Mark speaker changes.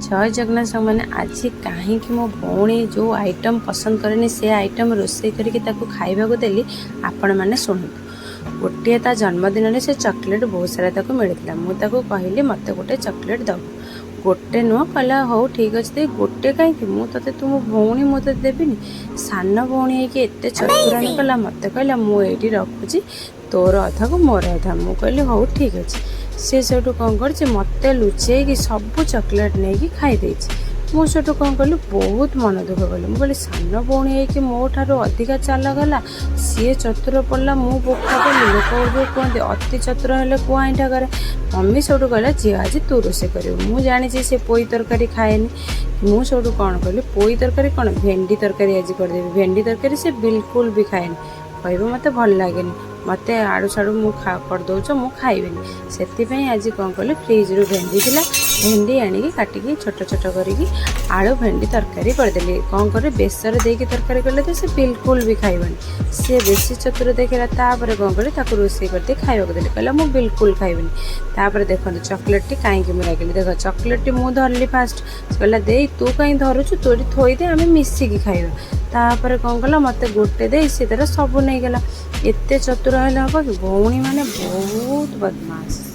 Speaker 1: ଜୟ ଜଗନ୍ନାଥ ସାଙ୍ଗମାନେ। ଆଜି କାହିଁକି ମୋ ଭଉଣୀ ଯେଉଁ ଆଇଟମ୍ ପସନ୍ଦ କରେନି, ସେ ଆଇଟମ୍ ରୋଷେଇ କରିକି ତାକୁ ଖାଇବାକୁ ଦେଲି, ଆପଣମାନେ ଶୁଣନ୍ତୁ। ଗୋଟିଏ ତା ଜନ୍ମଦିନରେ ସେ ଚକୋଲେଟ୍ ବହୁତ ସାରା ତାକୁ ମିଳିଥିଲା। ମୁଁ ତାକୁ କହିଲି, ମୋତେ ଗୋଟେ ଚକୋଲେଟ୍ ଦେବୁ, ଗୋଟେ ନୁହଁ। କହିଲା, ହଉ ଠିକ୍ ଅଛି ଦେଇ, ଗୋଟେ କାହିଁକି? ମୁଁ ତୋତେ, ତୁ ମୋ ଭଉଣୀ, ମୁଁ ତୋତେ ଦେବିନି? ସାନ ଭଉଣୀ ହେଇକି ଏତେ ଚତୁରାଣୀ କଲା। ମୋତେ କହିଲା, ମୁଁ ଏଇଠି ରଖୁଛି, ତୋର ଅଧାକୁ ମୋର ଅଧା। ମୁଁ କହିଲି, ହଉ ଠିକ୍ ଅଛି। ସେ ସେଇଠୁ କ'ଣ କରିଛି, ମୋତେ ଲୁଚେଇକି ସବୁ ଚକୋଲେଟ୍ ନେଇକି ଖାଇ ଦେଇଛି। ମୁଁ ସେଠୁ କ'ଣ କଲି, ବହୁତ ମନ ଦୁଃଖ କଲି। ମୁଁ କହିଲି, ସାନ ଭଉଣୀ ହେଇକି ମୋ ଠାରୁ ଅଧିକା ଚାଲାକ ହେଲା। ସିଏ ଚତୁର ପଡ଼ିଲା, ମୁଁ ବୋକା ପଡ଼ିଲି। ଲୋକ ଯେଉଁ କୁହନ୍ତି, ଅତି ଚତୁର ହେଲେ କୁଆ ଅଇଁଠା କରେ। ମମି ସେଇଠୁ କହିଲା, ଝିଅ, ଆଜି ତୁ ରୋଷେଇ କରିବୁ। ମୁଁ ଜାଣିଛି ସେ ପୋଇ ତରକାରୀ ଖାଏନି। ମୁଁ ସେଇଠୁ କ'ଣ କଲି, ପୋଇ ତରକାରୀ କ'ଣ, ଭେଣ୍ଡି ତରକାରୀ ଆଜି କରିଦେବି। ଭେଣ୍ଡି ତରକାରୀ ସେ ବିଲକୁଲ ବି ଖାଏନି। କହିବ, ମୋତେ ଭଲ ଲାଗେନି, ମୋତେ ଆଡ଼ୁ ସାଡ଼ୁ ମୁଁ କରିଦେଉଛ, ମୁଁ ଖାଇବିନି। ସେଥିପାଇଁ ଆଜି କ'ଣ କଲି, ଫ୍ରିଜରୁ ଭେଣ୍ଡି ଥିଲା, ଭେଣ୍ଡି ଆଣିକି କାଟିକି ଛୋଟ ଛୋଟ କରିକି ଆଳୁ ଭେଣ୍ଡି ତରକାରୀ କରିଦେଲି। କ'ଣ କରେ, ବେସର ଦେଇକି ତରକାରୀ କଲେ ତ ସେ ବିଲକୁଲ ବି ଖାଇବନି। ସିଏ ବେଶୀ ଚତୁର ଦେଖିଲା। ତାପରେ କ'ଣ କଲି, ତାକୁ ରୋଷେଇ କରିଦେଇ ଖାଇବାକୁ ଦେଲି। କହିଲା, ମୁଁ ବିଲକୁଲ ଖାଇବିନି। ତାପରେ ଦେଖନ୍ତୁ, ଚକୋଲେଟ୍ଟି କାହିଁକି ମୁଁ ରାଗିଲି। ଦେଖ, ଚକୋଲେଟ୍ଟି ମୁଁ ଧରିଲି ଫାଷ୍ଟ। ସେ କହିଲା, ଦେଇ, ତୁ କାହିଁ ଧରୁଛୁ? ତୁ ଏଠି ଥୋଇଦେ, ଆମେ ମିଶିକି ଖାଇବା। ତାପରେ କ'ଣ କଲା, ମୋତେ ଗୋଟେ ଦେଇ ସେ ତାର ସବୁ ନେଇଗଲା। ଏତେ ଚତୁର ହେଲେ ହେବ କି? ଭଉଣୀମାନେ ବହୁତ ବଦମାସ।